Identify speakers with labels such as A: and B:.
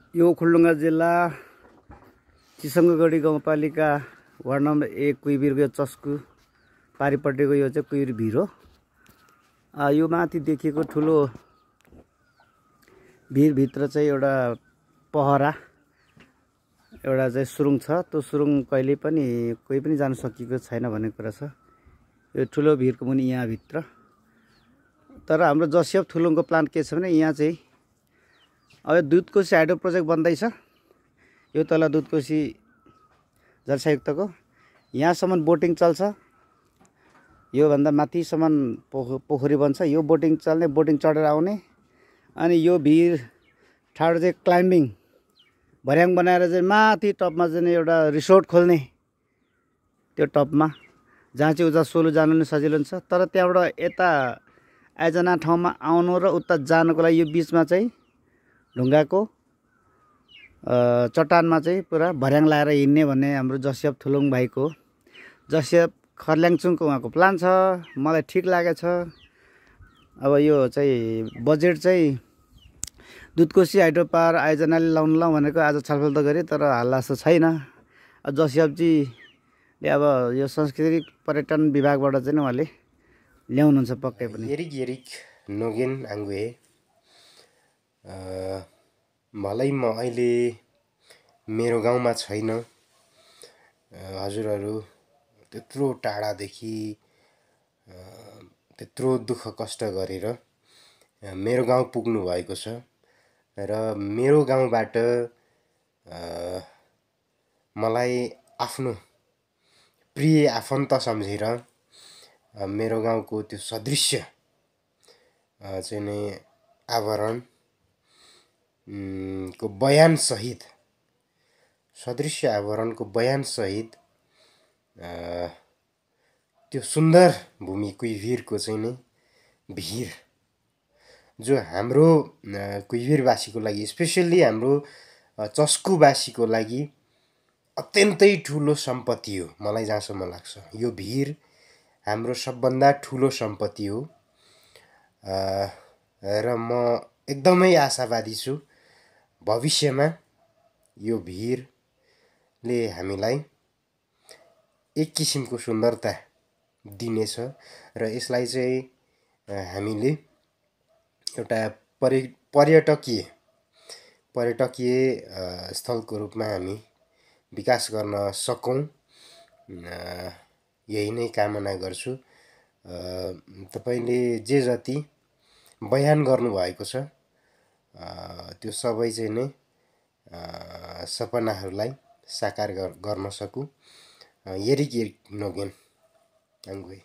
A: यो खुल्लुङ्गा जिल्ला चिसङ्गगढी गाउँपालिका वार्ड नम्बर 1 कुइबिरको चस्कु पारिपट्टिको यो चाहिँ कुइर भिर हो। यो माथि देखिएको ठुलो भिरभित्र चाहिँ एउटा पहरा एउटा चाहिँ सुरुङ छ। त्यो सुरुङ कहिले पनि कोही पनि जान सकेको छैन भन्ने कुरा छ। यो ठुलो भिरको मुनि यहाँ भित्र। तर हाम्रो जसियप थुलुङको प्लान के छ भने यहाँ चाहिँ अब दुधकोशी हाइड्रो प्रोजेक्ट बन्दैछ। यो तल दुधकोशी जलसायुक्तको यहाँसम्म बोटिङ चल्छ। यो भन्दा माथिसम्म पोखरी बन्छ। यो बोटिङ चल्ने, बोटिङ चढेर आउने। अनि यो भिर ठाडो चाहिँ क्लाइम्बिङ भर्याङ बनाएर चाहिँ माथि टपमा चाहिँ एउटा रिसोर्ट खोल्ने। त्यो टपमा जहाँ चाहिँ उता सोलु जानु नि सजिलो हुन्छ। तर त्यहाँबाट यता आइजना ठाउँमा आउनु र उता जानुको लागि यो बिचमा चाहिँ ढुङ्गाको चट्टानमा चाहिँ पुरा भर्याङ लाएर हिँड्ने भन्ने हाम्रो जसियप थुलुङ भाइको, जसियप खर्ल्याङचुङको उहाँको प्लान छ। मलाई ठिक लागेछ। अब यो चाहिँ बजेट चाहिँ दुधकोशी हाइड्रो पावर आयोजनाले लाउनु भनेको आज छलफल त गरे, तर हल्ला जस्तो छैन। जसियपजीले अब यो सांस्कृतिक पर्यटन विभागबाट चाहिँ उहाँले ल्याउनुहुन्छ पक्कै पनि।
B: एरिक नोगेन आङ्गे भलै म अहिले मेरो गाउँमा छैन। हजुरहरू त्यत्रो टाढादेखि त्यत्रो दुःख कष्ट गरेर मेरो गाउँ पुग्नु भएको छ र मेरो गाउँबाट मलाई आफ्नो प्रिय आफन्त सम्झेर मेरो गाउँको त्यो सदृश्य चाहिँ नै आवरण को बयान सहित, सदृश्य आवरणको बयान सहित त्यो सुन्दर भूमि कुइभिरको चाहिँ नै भिर जो हाम्रो कुइभिरवासीको लागि, स्पेसल्ली हाम्रो चस्कुवासीको लागि अत्यन्तै ठुलो सम्पत्ति हो। मलाई जहाँसम्म लाग्छ यो भिर हाम्रो सबभन्दा ठुलो सम्पत्ति हो। र म एकदमै आशावादी छु भविष्यमा यो भिरले हामीलाई एक किसिमको सुन्दरता दिनेछ र यसलाई चाहिँ हामीले एउटा पर्यटकीय स्थलको रूपमा हामी विकास गर्न सकौँ, यही नै कामना गर्छु। तपाईँले जे जति बयान गर्नुभएको छ त्यो सबै चाहिँ नै सपनाहरूलाई साकार गर्न सकूँ। एरिक नोगेन आङ्गे।